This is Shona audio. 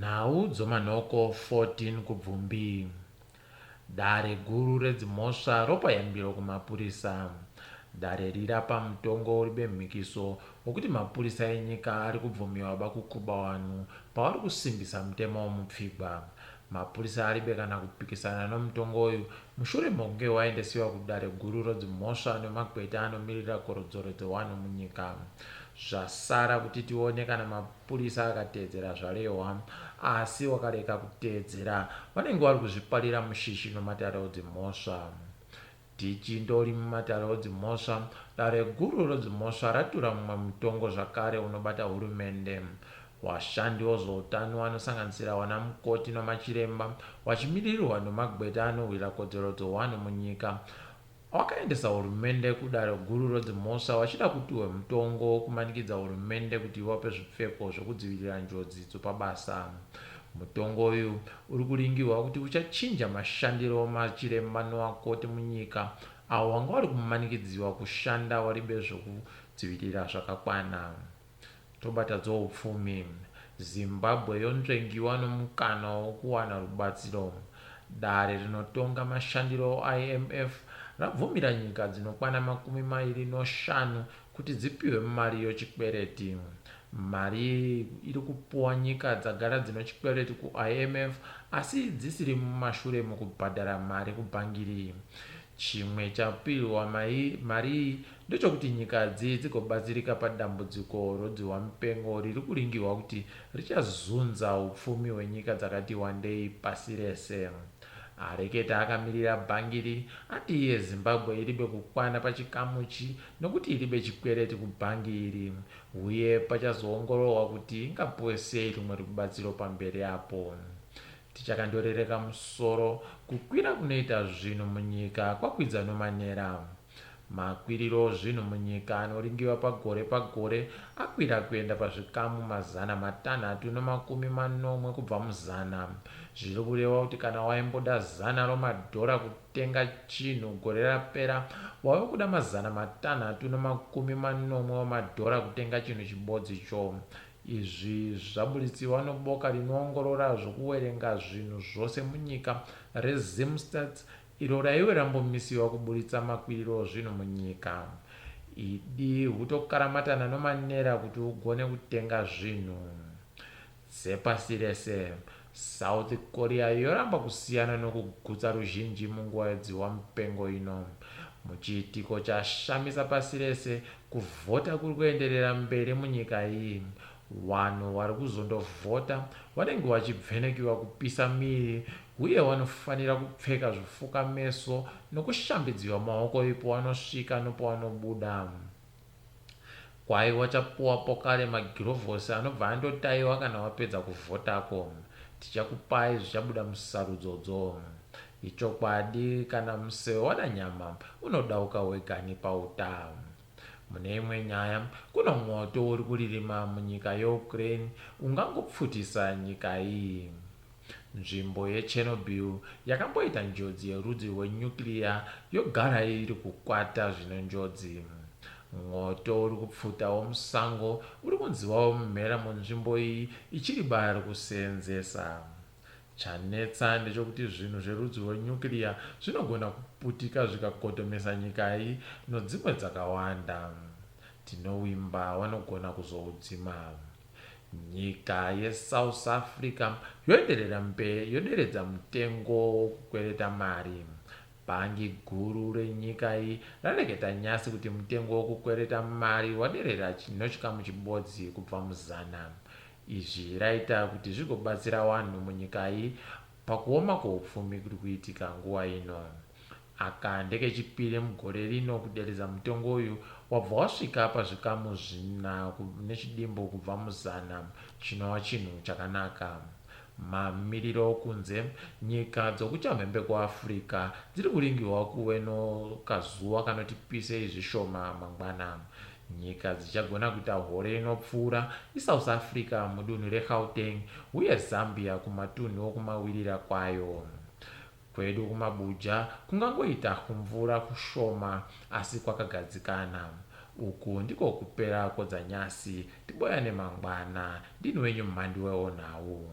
Nhau dzomanhoko 14 Kubvumbi. Dare guru redzimhosva ropa yambiro kumapurisa. Dare iri rapa mutongo uribe mhikiso wokuti mapurisa enyika ari kubvumiwa bakukuba vanhu pavari kusimbisa mutemo womupfigwa. Mapurisa aribe kana kupikisana nomutongo uyu mushure mokunge waendesiwa kudare guru rodzimhosva nemagweta anomirira korodzoro dzewanhu munyika. Zvasara kuti tione kana mapurisa akateedzera zvarehwa asi wakareka kuteedzera vanenge vari kuzviparira mushishi nomatare odzimhosva. Tichindori mumatare odzimhosva, dare guru rodzimhosva ratura mumwe mutongo zvakare unobata hurumende. Washandi wozvoutano vanosanganisira vanamukoti nomachiremba vachimiririrwa nomagweta anorwira kodzero dzowanhu munyika wakaendesa hurumende kudare guru rodzimhosva vachida kutuhwe mutongo wokumanikidza hurumende kuti ivape zvipfeko zvokudzivirira njodzi dzopabasa. Mutongo uyu uri kuringirwa kuti uchachinja mashandiro omachiremba nowakoti munyika avo vanga vari kumanikidziwa kushanda waribe zvokudzivirira zvakakwana. Tobata dzoupfumi, Zimbabwe yonzvengiwa nomukana wokuwana rubatsiro. Dare rinotonga mashandiro oIMF rabvumira nyika dzinokwana 25 kuti dzipihwe mari yochikwereti. Mari iyi iri kupuwa nyika dzagara dzino chikwereti kuIMF asi dzisiri mumashure mukubhadhara mari kubhangiri. Chimwe chapihwa mari iyi ndechokuti nyikadzi dzigobatsirika padambudziko rodzihwamupengo riri kuringirwa kuti richazunza upfumi hwenyika dzakati wandei pasi rese. Areketa akamirira bhangi iri ati iye Zimbabwe iribe kukwana pachikamuchi nokuti iribe chikwereti kubhangi iri huye pachazoongororwa kuti ingapuwe sei rumwe rubatsiro pamberi apo. Tichakandorereka musoro, kukwira kunoita zvinhu munyika kwakwidza nomanera. Makwiriro ozvinhu munyika anoringiwa pagore pagore akwira kuenda pazvikamu 670 kubva muzana. Zviri kureva kuti kana waimboda zana romadhora kutenga chinhu gore rapera, wave kuda 670 omadhora kutenga chinhu chibodzicho. Izvi zvaburitsiwa noboka rinoongorora zvokuwerenga zvinhu zvose munyika reZimstats iro raive rambomisiwa kuburitsa makwiriro ozvinhu munyika. Idi hutokaramatana nomanera kuti ugone kutenga zvinhu. Dzepasi rese, South Korea yoramba kusiyana nokugutsa ruzhinji munguva yedzihwamupengo ino. Muchiitiko chashamisa pasi rese, kuvhota kuri kuenderera mberi munyika iyi. Vanhu vari kuzondovhota vanenge vachibvenekiwa kupisa miri huye vanofanira kupfeka zvifuka meso nokushambidziwa maoko ipo vanosvika nopavanobuda. Kwai wachapuwa pokare magirovhosi anobva andotaiwa kana wapedza kuvhotako. Tichakupai zvichabuda musarudzodzo. Ichokwadi kana museve wada nyama unodauka wegani pauta. Mune imwe nyaya, kuno mwoto uri kuririma munyika yeUkraine ungangopfutisa nyika iyi. Nzvimbo yeChernobyl yakamboita njodzi yerudzi rwenyuclear yogara iri kukwata zvino njodzi. Mwoto uri kupfuta womusango uri kunziwawo mumhera munzvimbo iyi ichiri baya rekuseenzesa. Chanetsa ndechokuti zvinhu zverudzi rwenyuclear zvinogona kuputika zvikagodomesa nyika iyi nodzimwe dzakawanda. Tinovimba vanogona kuzoudzima. Nyika yeSouth Africa yoenderera mberi yoderedza mutengo wokukwereta mari. Bhangi guru renyika iyi rareketa nyasi kuti mutengo wokukwereta mari waderera nochikamu chibodzi kubva muzana. Izvi raita kuti zvigobatsira wanhu munyika iyi pakuoma kwoupfumi kuri kuitika nguva ino. Aka ndekechipiri mugore rino kuderedza mutengo uyu wabva wasvika pazvikamu zvina nechidimbu kubva muzana, chinova chinhu chakanaka. Mamiriro okunze, Nyika dzokuchamhembe kweAfrica dziri kuringirwa kuve nokazuva kanoti pisei zvishoma mangwana. Nyika dzichagona kuita gore inopfuura iSouth Africa mudunhu reGauteng uye Zambia kumatunhu okumawirira kwayo. Kwedu kumabuja kungangoita kumvura kushoma asi kwakagadzikana. Uku ndiko kupera kodzanyasi tiboyane mangwana. Ndini wenyu Mhanduwe Onhau.